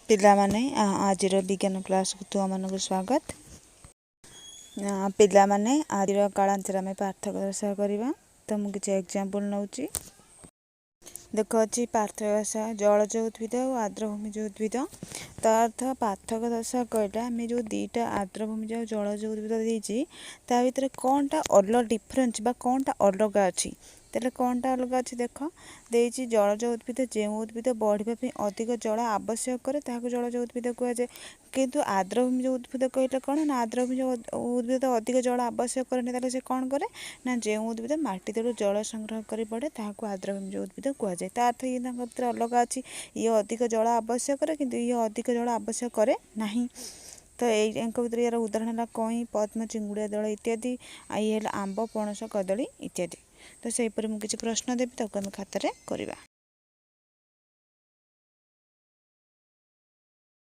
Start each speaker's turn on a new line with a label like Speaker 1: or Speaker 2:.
Speaker 1: ପିଲାମାନେ, ଆଜିର ବିଜ୍ଞାନ କ୍ଲାସ୍କୁ ତୁମମାନଙ୍କୁ ସ୍ୱାଗତ। ପିଲାମାନେ, ଆଜିର କାଳାଞ୍ଚରେ ଆମେ ପାର୍ଥକ୍ୟ ଦର୍ଶା କରିବା। ତ ମୁଁ କିଛି ଏକ୍ଜାମ୍ପଲ୍ ନେଉଛି। ଦେଖ, ଅଛି ପାର୍ଥକ୍ୟ ଦର୍ଶା ଜଳଜ ଉଦ୍ଭିଦ ଆଉ ଆର୍ଦ୍ରଭୂମିଜ ଉଦ୍ଭିଦ। ତା ଅର୍ଥ ପାର୍ଥକ୍ୟ ଦର୍ଶା କହିଲେ ଆମେ ଯେଉଁ ଦୁଇଟା ଆର୍ଦ୍ରଭୂମିଜ ଆଉ ଜଳଜ ଉଦ୍ଭିଦ ଦେଇଛି, ତା ଭିତରେ କ'ଣଟା ଡିଫରେନ୍ସ ବା କ'ଣଟା ଅଲଗା ଅଛି। ତାହେଲେ କ'ଣଟା ଅଲଗା ଅଛି? ଦେଖ, ଦେଇଛି ଜଳଜ ଉଦ୍ଭିଦ, ଯେଉଁ ଉଦ୍ଭିଦ ବଢ଼ିବା ପାଇଁ ଅଧିକ ଜଳ ଆବଶ୍ୟକ କରେ, ତାହାକୁ ଜଳଜ ଉଦ୍ଭିଦ କୁହାଯାଏ। କିନ୍ତୁ ଆର୍ଦ୍ରଭୂମିଜ ଉଦ୍ଭିଦ କହିଲେ କ'ଣ ନା ଆର୍ଦ୍ରଭୂମିଜ ଉଦ୍ଭିଦ ଅଧିକ ଜଳ ଆବଶ୍ୟକ କରେନି। ତାହେଲେ ସେ କ'ଣ କରେ ନା ଯେଉଁ ଉଦ୍ଭିଦ ମାଟି ତଳୁ ଜଳ ସଂଗ୍ରହ କରି ବଢ଼େ, ତାହାକୁ ଆର୍ଦ୍ରଭୂମିଜ ଉଦ୍ଭିଦ କୁହାଯାଏ। ତା ଅର୍ଥ ଇଏ ତାଙ୍କ ଭିତରେ ଅଲଗା ଅଛି। ଇଏ ଅଧିକ ଜଳ ଆବଶ୍ୟକ କରେ, କିନ୍ତୁ ଇଏ ଅଧିକ ଜଳ ଆବଶ୍ୟକ କରେ ନାହିଁ। ତ ଏଇ ୟାଙ୍କ ଭିତରେ ୟାର ଉଦାହରଣ ହେଲା କଇଁ, ପଦ୍ମ, ଚିଙ୍ଗୁଡ଼ିଆ ଦଳ ଇତ୍ୟାଦି। ଆଉ ଇଏ ହେଲା ଆମ୍ବ, ପଣସ, କଦଳୀ ଇତ୍ୟାଦି। ତ ସେହିପରି ମୁଁ କିଛି ପ୍ରଶ୍ନ ଦେବି, ତାକୁ ଆମେ ଖାତାରେ କରିବା।